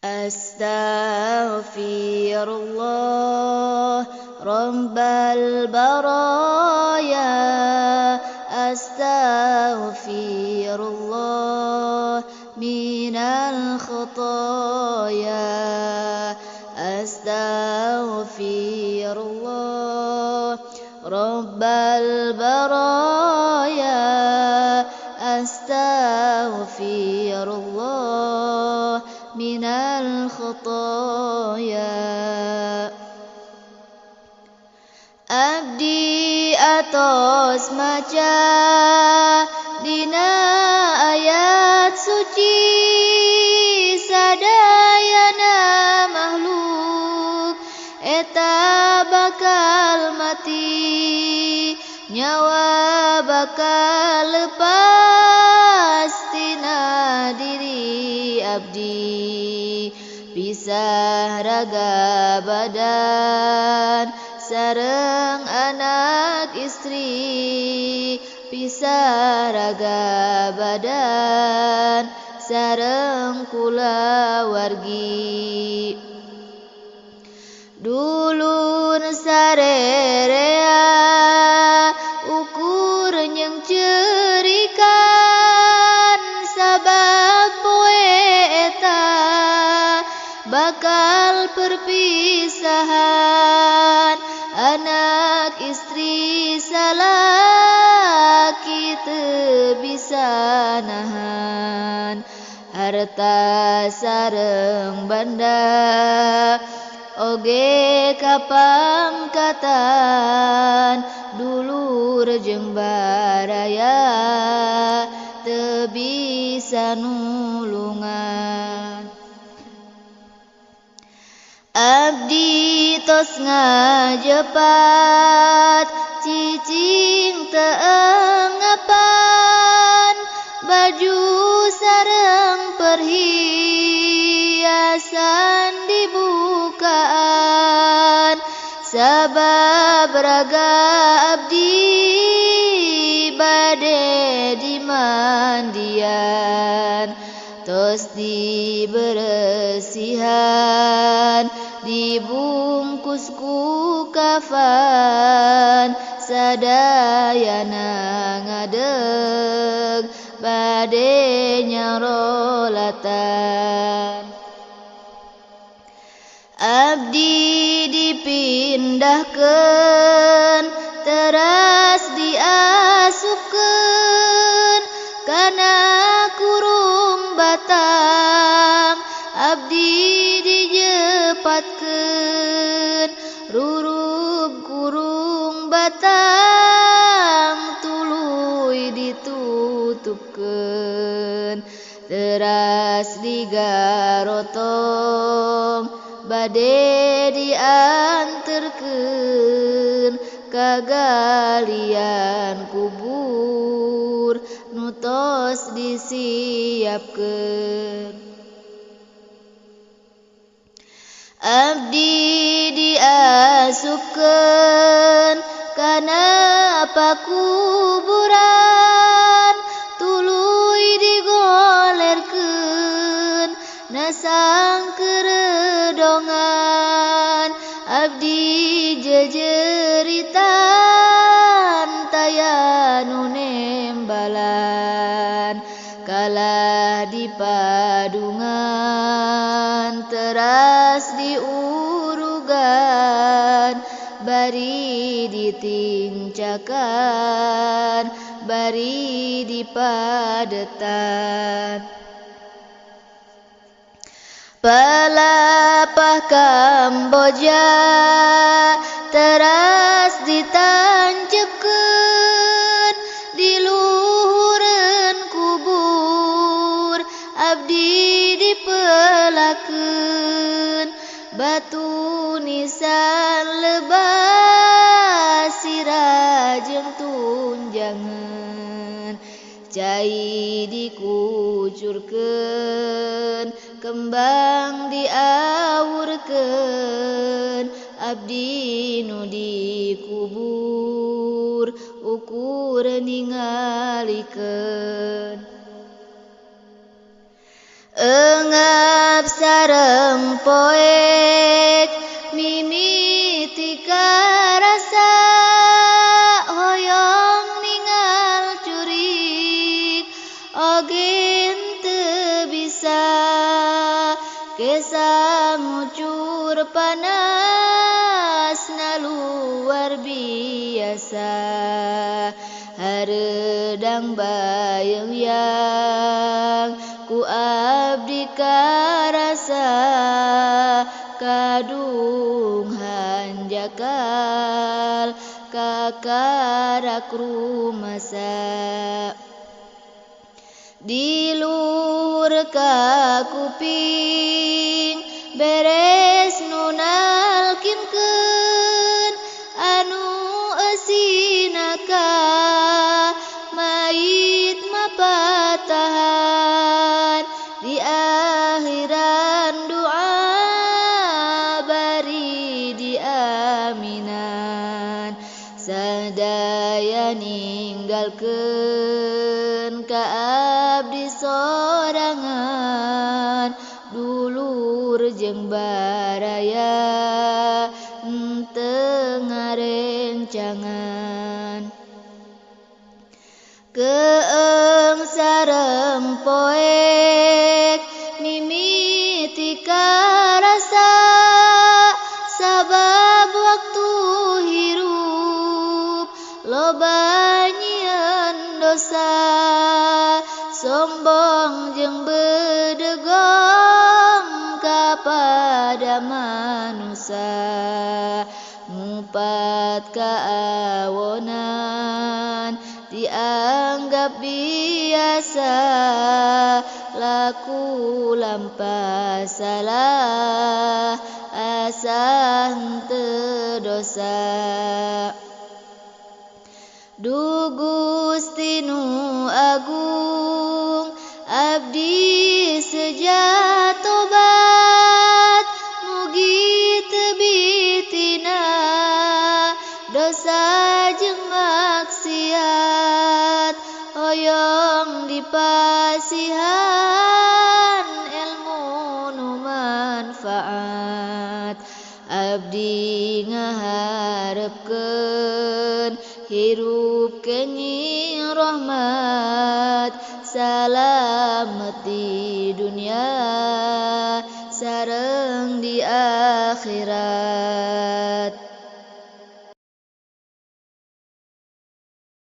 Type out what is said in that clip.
Astaghfirullah Rabbal baraya, astaghfirullah minal khotoya, astaghfirullah Rabbal baraya, astaghfirullah minal khotoya. Abdi atos maca dina ayat suci, sadayana makhluk eta bakal mati, nyawa bakal lepas tina diri abdi, pisah raga badan sareng anak istri, pisah raga badan sareng kulawargi. Dulur sarerea ukur nyengcerikan, sabab poe eta bakal perpisahan, anak istri salaki teu bisa nahan, harta sareng banda oge kapangkatan, dulur jeung baraya teu bisa nulungan. Abdi tos ngajepat cicing teu ngapan, baju sareng perhiasan dibukaan, sabab raga abdi bade dimandian, tos diberesihan, dibungkus ku kafan, sadayana ngadeg bade nyarolatan. Abdi dipindahkeun teras diasupkeun kana kurung batang, abdi dijepatkeun rurub kurung batang, tuluy ditutupkeun teras digarotong, bade dianterkeun ka galian kubur nu tos disiapkeun. Abdi diasupkeun kana pakuburan, tuluy digolerkeun nasang keredongan, abdi jejeritan taya nu nembalan, kalah di padungan teras diurugan, bari ditincakan bari dipadetan. Palapah Kamboja teras ditancepkeun di luhureun kubur, abdi dipelakeun batu nisan lebah sirah jeung tunjangan, cai dikucurkeun kembang diawurkeun, abdi nu dikubur ukur ningalikeun. Engap sareng Panasna luar biasa hareudang bayeng yang ku abdi karasa kadung hanjakal kakarak rumasa di luhur ka kuping beres nu nalkinkeun anu eusina ka mayit mapatahan di akhiran doa bari diaminan sadaya ninggalkeun ka abdi sorangan dulur jeung baraya henteu ngarencangan keeng sareng poek mimiti karasa sabab waktu hirup loba nyieun dosa sombong jeung bedegong kapada manusa ngupat kaawonan dianggap biasa laku lampah salah asa henteu dosa. Duh Gusti nu agung abdi seja tobat mugi teu tina dosa jeung maksiat hoyong dipasihan ilmu nu manfaat abdi ngaharepkeun hirup kenging rahmat salamet di dunia sareng di akhirat.